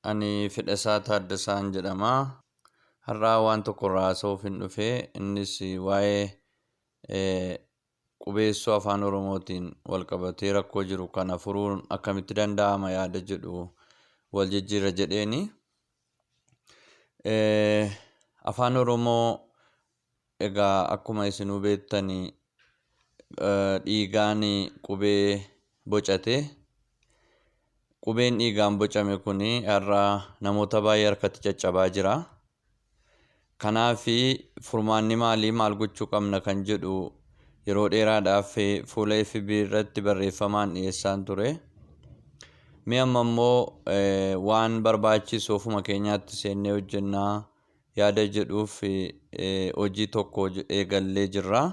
Ani Fedhasaa Taaddasaan jedhama. Har'aa waan tokko irraa haasa'uufin dhufe. Innis waa'ee qubeessuu Afaan Oromootiin wal qabatee rakkoo jiru kana furuun akkamitti danda'ama yaada jedhu wal jijjiirra jedheeni. Afaan Oromoo egaa akkuma isinuu beektani dhiigaan qubee bocate. Qubeen dhiigaan bocame kun har'a namoota baay'ee harkatti caccabaa jira. Kanaaf furmaanni maalii, maal gochuu qabna kan jedhu yeroo dheeraadhaaf fuula FB irratti barreeffamaan dhiyeessaan ture. Mee amma immoo waan barbaachisu ofuma keenyaatti seennee hojjennaa yaada jedhuuf hojii tokko eegallee jirra.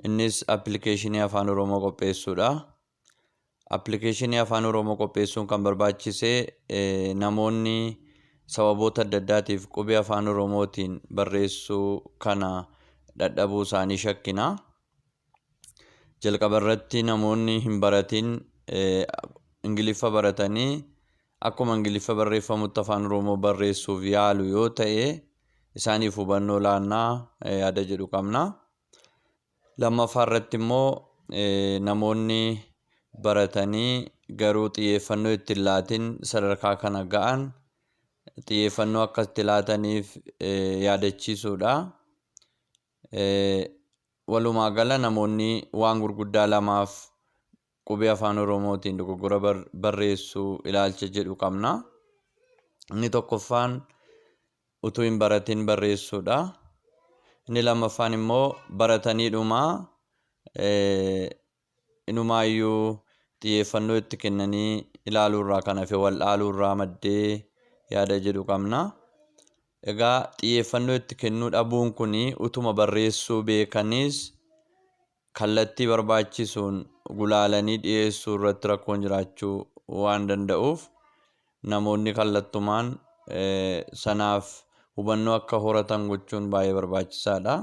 Innis appilikeeshinii Afaan Oromoo qopheessuudha. Appilikeeshinii Afaan Oromoo qopheessuun kan barbaachise namoonni sababoota adda addaatiif qubee Afaan Oromootiin barreessuu kana dhadhabuu isaanii shakkina. Jalqaba irratti namoonni hin baratin Ingiliffa baratanii akkuma Ingiliffa barreeffamutti Afaan Oromoo barreessuuf yaalu yoo ta'e isaaniif hubannoo laannaa yaada jedhu qabna. Lammaffaa irratti immoo namoonni baratanii garuu xiyyeeffannoo itti hin laatin sadarkaa kana ga'an xiyyeeffannoo akka itti laataniif yaadachiisuudha. Walumaa gala namoonni waan gurguddaa lamaaf qubee Afaan Oromootiin dogoggora barreessuu ilaalcha jedhu qabna. Inni tokkoffaan utuu hin baratin barreessuudha. Inni lammaffaan immoo barataniidhuma inumaayyuu xiyyeeffannoo itti kennanii ilaaluurraa kan hafe wal'aaluurraa maddee yaada jedhu qabna. Egaa xiyyeeffannoo itti kennuu dhabuun kun utuma barreessuu beekaniis kallattii barbaachisuun gulaalanii dhiyeessuu irratti rakkoon jiraachuu waan danda'uuf namoonni kallattumaan sanaaf hubannoo akka horatan gochuun baay'ee barbaachisaadha.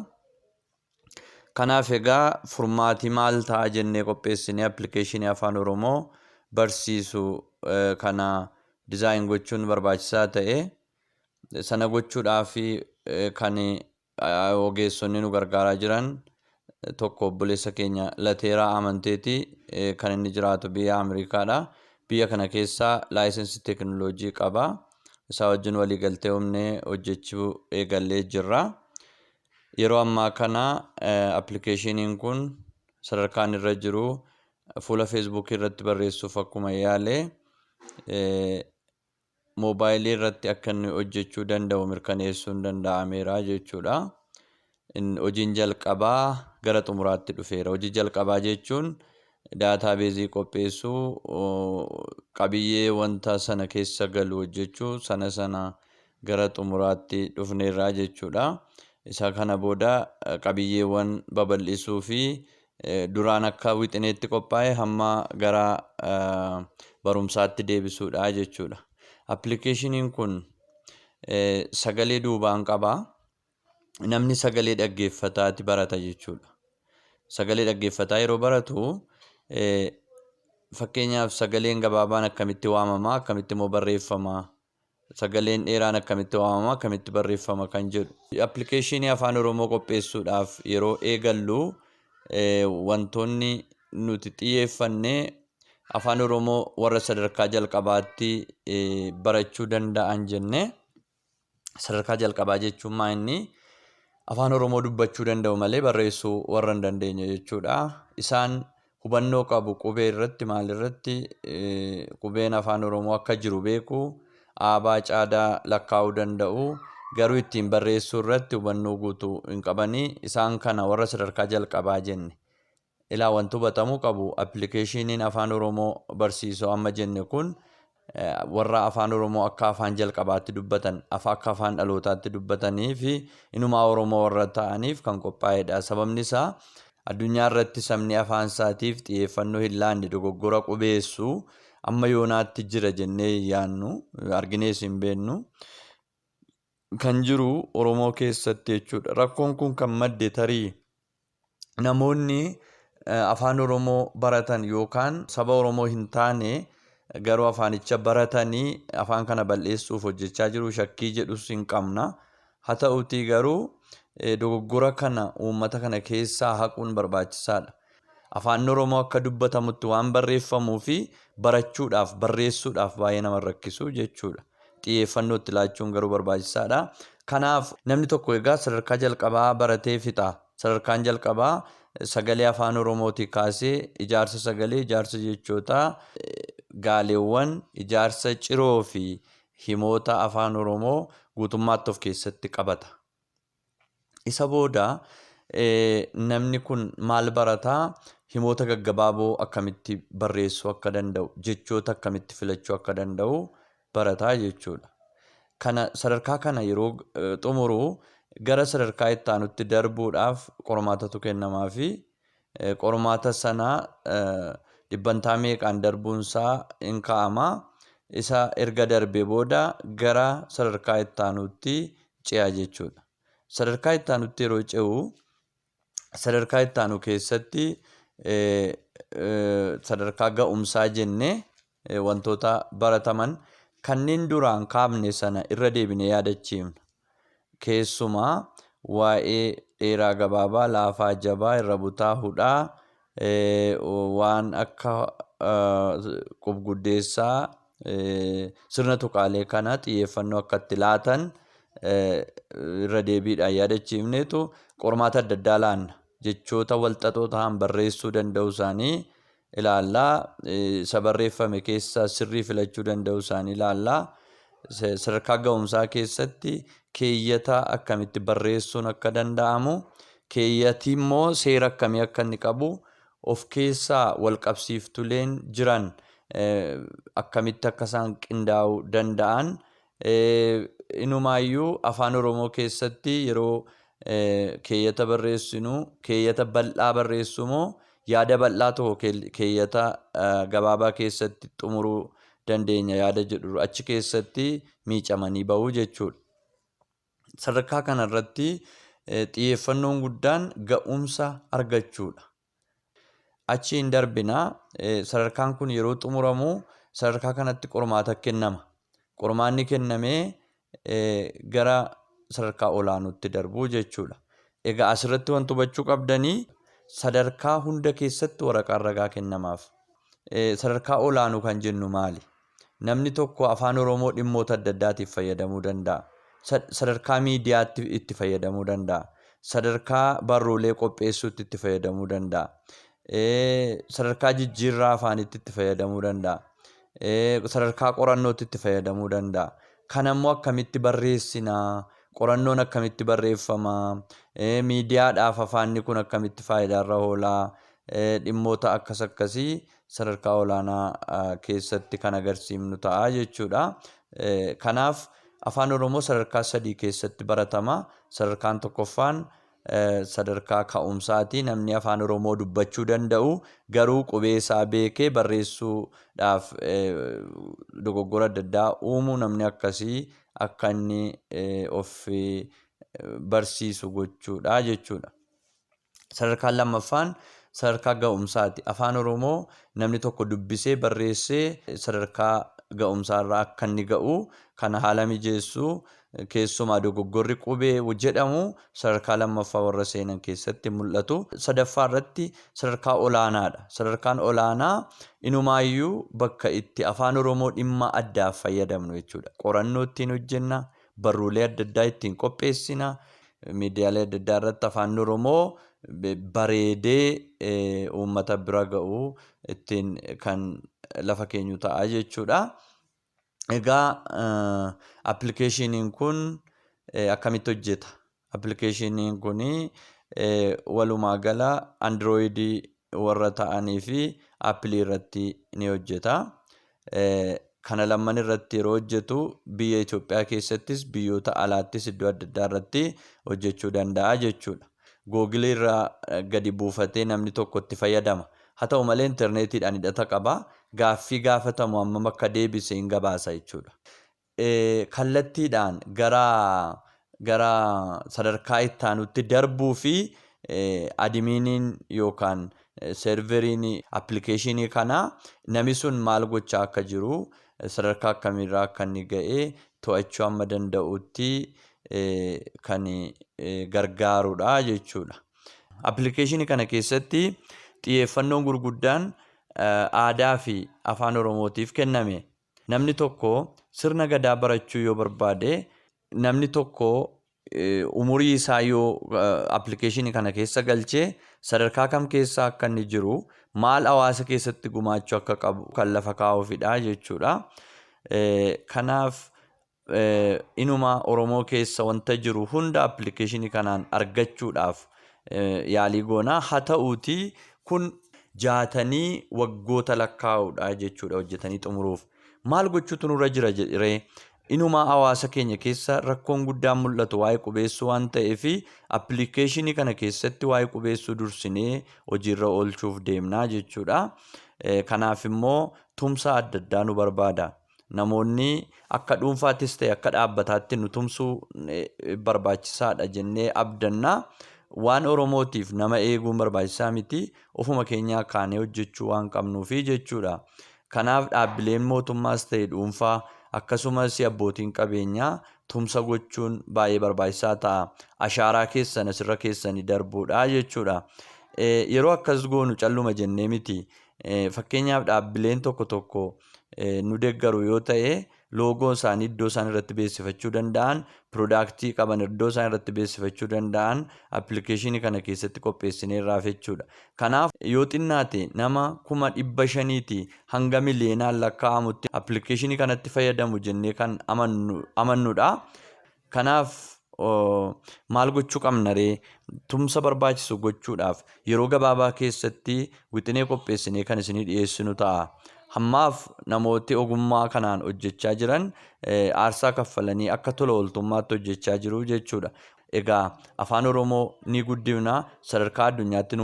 Kanaaf egaa furmaati maal ta'a jennee qopheessinee appilikeeshinii Afaan Oromoo barsiisu kana dizaayin gochuun barbaachisaa ta'e. Sana gochuudhaaf kan ogeessonni nu gargaaraa jiran tokko obboleessa keenya Lateeraa Amanteeti, kan inni jiraatu biyya Ameerikaadha. Biyya kana keessa laayisensii teekinooloojii qaba. Isaa wajjin walii galtee uumnee hojjechuu eegallee jirra. Yeroo ammaa kana appilikeeshiniin kun sadarkaan irra jiru fuula Feesbuukii irratti barreessuuf akkuma yaale moobaayilii irratti akka inni hojjechuu danda'u mirkaneessuun danda'ameera jechuudha. Hojiin jalqabaa gara xumuraatti dhufeera. Hojii jalqabaa jechuun daataa beezii qopheessuu, qabiyyee wanta sana keessa galu hojjechuu, sana sana gara xumuraatti dhufneerra jechuudha. Isa kana booda qabiyyeewwan babal'isuu fi duraan akka wixineetti qophaa'e hamma gara barumsaatti deebisuudha jechuudha. Appilikeeshiniin kun sagalee duubaan qaba. Namni sagalee dhaggeeffataati barata jechuudha. Sagalee dhaggeeffataa yeroo baratu, fakkeenyaaf, sagaleen gabaabaan akkamitti waamama, akkamitti immoo barreeffama, sagaleen dheeraan akkamitti waamama, akkamitti barreeffama kan jedhu. Appilikeeshinii Afaan Oromoo qopheessuudhaaf yeroo eegallu wantoonni nuti xiyyeeffanne Afaan Oromoo warra sadarkaa jalqabaatti barachuu danda'an jenne. Sadarkaa jalqabaa jechuun maa inni Afaan Oromoo dubbachuu danda'u malee barreessuu warra hin dandeenye jechuudha. Isaan hubannoo qabu qubee irratti, maal irratti qubeen Afaan Oromoo akka jiru beeku, aabaa caadaa lakkaa'uu danda'u, garuu ittiin barreessuu irratti hubannoo guutuu hin qabanii. Isaan kana warra sadarkaa jalqabaa jenne. Ilaa, wanti hubatamuu qabu appilikeeshiniin Afaan Oromoo barsiisu amma jenne kun warra Afaan Oromoo akka afaan jalqabaatti dubbatan, akka afaan dhalootaatti dubbatanii fi inumaa Oromoo warra ta'aniif kan qophaa'edha. Sababni isaa addunyaa irratti sabni afaan isaatiif xiyyeeffannoo hin laanne dogoggora qubeessu amma yoonaatti jira jennee hin yaannu, arginees hin beennu. Kan jiru Oromoo keessatti jechuudha. Rakkoon kun kan madde tarii namoonni Afaan Oromoo baratan yookaan saba Oromoo hin taane Garuu afaanicha baratanii afaan kana bal'eessuuf hojjechaa jiru shakkii jedhus hin qabna. Haa ta'utii garuu dogoggora kana uummata kana keessaa haquun barbaachisaadha. Afaan Oromoo akka dubbatamutti waan barreeffamuu fi barachuudhaaf barreessuudhaaf baay'ee nama rakkisu jechuudha. Xiyyeeffannoo itti laachuun garuu barbaachisaadha. Kanaaf namni tokko egaa sadarkaa jalqabaa baratee fixa. Sadarkaan jalqabaa sagalee Afaan Oromootii kaasee ijaarsa sagalee, ijaarsa jechootaa, gaaleewwan, ijaarsa ciroo fi himoota Afaan Oromoo guutummaatti of keessatti qabata. Isa booda namni kun maal barataa? Himoota gaggabaaboo akkamitti barreessuu akka danda'u, jechoota akkamitti filachuu akka danda'u barataa jechuudha. Kana sadarkaa kana yeroo xumuru gara sadarkaa itti aanutti darbuudhaaf qormaatatu kennamaafi qormaata sana dhibbantaa meeqaan darbuunsaa hin kaa'ama. Isa erga darbee booda gara sadarkaa itti aanutti ce'a jechuudha. Sadarkaa itti aanutti yeroo ce'u, sadarkaa itti aanu keessatti sadarkaa ga'umsaa jennee wantoota barataman kanneen duraan kaafne sana irra deebinee yaadachiifna. Keessumaa waa'ee dheeraa gabaabaa, laafaa jabaa, irra butaa hudhaa, waan akka qubguddeessaa, sirna tuqaalee kana xiyyeeffannoo akka itti laatan irra deebiidhaan yaadachiifneetu qormaata adda addaa laanna. Jechoota walxaxoo ta'an barreessuu danda'uu isaanii ilaallaa. Isa barreeffame keessaa sirrii filachuu danda'uu isaanii ilaallaa. Sadarkaa ga'umsaa keessatti keeyyata akkamitti barreessuun akka danda'amu, keeyyati immoo seera akkamii akka inni qabu, of keessaa wal qabsiiftuleen jiran akkamitti akka isaan qindaa'uu danda'an, inumaayyuu Afaan Oromoo keessatti yeroo keeyyata barreessinu keeyyata bal'aa barreessuu moo yaada bal'aa tokko keeyyata gabaabaa keessatti xumuruu dandeenya yaada jedhu achi keessatti miicamanii ba'uu jechuudha. Sadarkaa kanarratti xiyyeeffannoon guddaan ga'umsa argachuudha. Achi hin darbina. Sadarkaan kun yeroo xumuramu sadarkaa kanatti qormaata kennama. Qormaanni kennamee gara sadarkaa olaanuutti darbuu jechuudha. Egaa asirratti wanti hubachuu qabdanii sadarkaa hunda keessatti waraqaan ragaa kennamaaf. Sadarkaa olaanuu kan jennu maali? Namni tokko Afaan Oromoo dhimmoota adda addaatiif fayyadamuu danda'a. Sadarkaa miidiyaatti itti fayyadamuu danda'a. Sadarkaa barruulee qopheessuutti itti fayyadamuu danda'a. Sadarkaa jijjiirraa afaanitti itti fayyadamuu danda'a. Sadarkaa qorannootti itti fayyadamuu danda'a. Kana immoo akkamitti barreessinaa? Qorannoon akkamitti barreeffama? Miidiyaadhaaf afaanni kun akkamitti faayidaarra oolaa? Dhimmoota akkas akkasii sadarkaa olaanaa keessatti kan agarsiifnu ta'a jechuudha. Kanaaf Afaan Oromoo sadarkaa sadii keessatti baratama. Sadarkaan tokkoffaan sadarkaa ka'umsaati. Namni Afaan Oromoo dubbachuu danda'u garuu qubee isaa beekee barreessuudhaaf dogoggora adda addaa uumu, namni akkasii akka inni of barsiisu gochuudha jechuudha. Sadarkaan lammaffaan sadarkaa ga'umsaati. Afaan Oromoo namni tokko dubbisee barreessee sadarkaa ga'umsaarra akka inni ga'u kana haala mijeessu. Keessumaa dogoggorri qubee jedhamu sadarkaa lammaffaa warra seenan keessatti mul'atu. Sadaffaa irratti sadarkaa olaanaadha. Sadarkaan olaanaa inumaayyuu bakka itti Afaan Oromoo dhimma addaaf fayyadamnu jechuudha. Qorannoo ittiin hojjenna, barruulee adda addaa ittiin qopheessina, miidiyaalee adda addaa irratti Afaan Oromoo bareedee uummata bira ga'u ittiin kan lafa keenyu ta'a jechuudha. Egaa appilikeeshiniin kun akkamitti hojjeta? Appilikeeshiniin kun walumaa gala Androoyidii warra ta'anii fi Appilii irratti ni hojjeta. Kana lamman irratti yeroo hojjetu biyya Itoophiyaa keessattis biyyoota alaattis iddoo adda addaa irratti hojjechuu danda'a jechuudha. Googilii irraa gadi buufatee namni tokko itti fayyadama. Haa ta'u malee intarneetiidhaan hidhata qaba. Gaaffii gaafatamu hammam akka deebise hin gabaasa jechuudha. Kallattiidhaan gara sadarkaa itti aanutti darbuu fi adimiiniin yookaan Serveriin appilikeeshinii kanaa namni sun maal gochaa akka jiru, sadarkaa akkamiirraa akka inni ga'e to'achuu hamma danda'utti kan gargaarudha jechuudha. Appilikeeshinii kana keessatti xiyyeeffannoon gurguddaan aadaa fi afaan Oromootiif kenname. Namni tokko sirna gadaa barachuu yoo barbaade, namni tokko umurii isaa yoo appilikeeshinii kana keessa galchee, sadarkaa kam keessa akka inni jiru, maal hawaasa keessatti gumaachuu akka qabu kan lafa kaa'uufidha jechuudha. Kanaaf inuma Oromoo keessa wanta jiru hunda appilikeeshinii kanaan argachuudhaaf yaalii goonaa. Haa ta'uutii kun jaatanii waggoota lakkaa'uudha jechuudha hojjetanii xumuruuf. Maal gochuutu nurra jira jedhee? Inumaa hawaasa keenya keessa rakkoon guddaan mul'atu waa'ee qubeessuu waan ta'eef, appilikeeshinii kana keessatti waa'ee qubeessuu dursinee hojiirra oolchuuf deemnaa jechuudha. Kanaaf immoo tumsa adda addaa nu barbaada. Namoonni akka dhuunfaattis ta'e akka dhaabbataatti nu tumsuu barbaachisaadha jennee abdanna. Waan Oromootiif nama eeguun barbaachisaa miti. Ofuma keenyaa kaanee hojjechuu waan qabnuufi jechuudha. Kanaaf dhaabbileen mootummaas ta'e dhuunfaa, akkasumas abbootiin qabeenyaa tumsa gochuun baay'ee barbaachisaa ta'a. Ashaaraa keessan asirra keessanii darbuudha jechuudha. Yeroo akkas goonu calluma jennee miti. Fakkeenyaaf, dhaabbileen tokko tokko nu deeggaru yoo ta'e, loogoo isaanii iddoo isaan irratti beeksifachuu danda'an, productii qaban iddoo isaan irratti beeksifachuu danda'an appilikeeshinii kana keessatti qopheessineerraaf jechuudha. Kanaaf yoo xinnaate nama 500,000ti hanga miliyoonaan lakkaa'amutti appilikeeshinii kanatti fayyadamu jennee kan amannudha. Kanaaf maal gochuu qabna ree? Tumsa barbaachisu gochuudhaaf yeroo gabaabaa keessatti wixinee qopheessinee kan isinii dhiyeessinu ta'a. Hammaaf namooti ogummaa kanaan hojjechaa jiran aarsaa kaffalanii akka tola ooltummaatti hojjechaa jiru jechuudha. Egaa afaan Oromoo ni guddifna, sadarkaa addunyaatti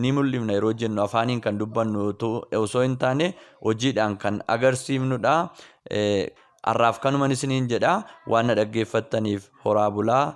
ni mul'ifna yeroo jennu, afaaniin kan dubbannu osoo hin taane hojiidhaan kan agarsiifnudha. Har'aaf kanuman isiniin jedha. Waan na dhaggeeffattaniif horaa bulaa.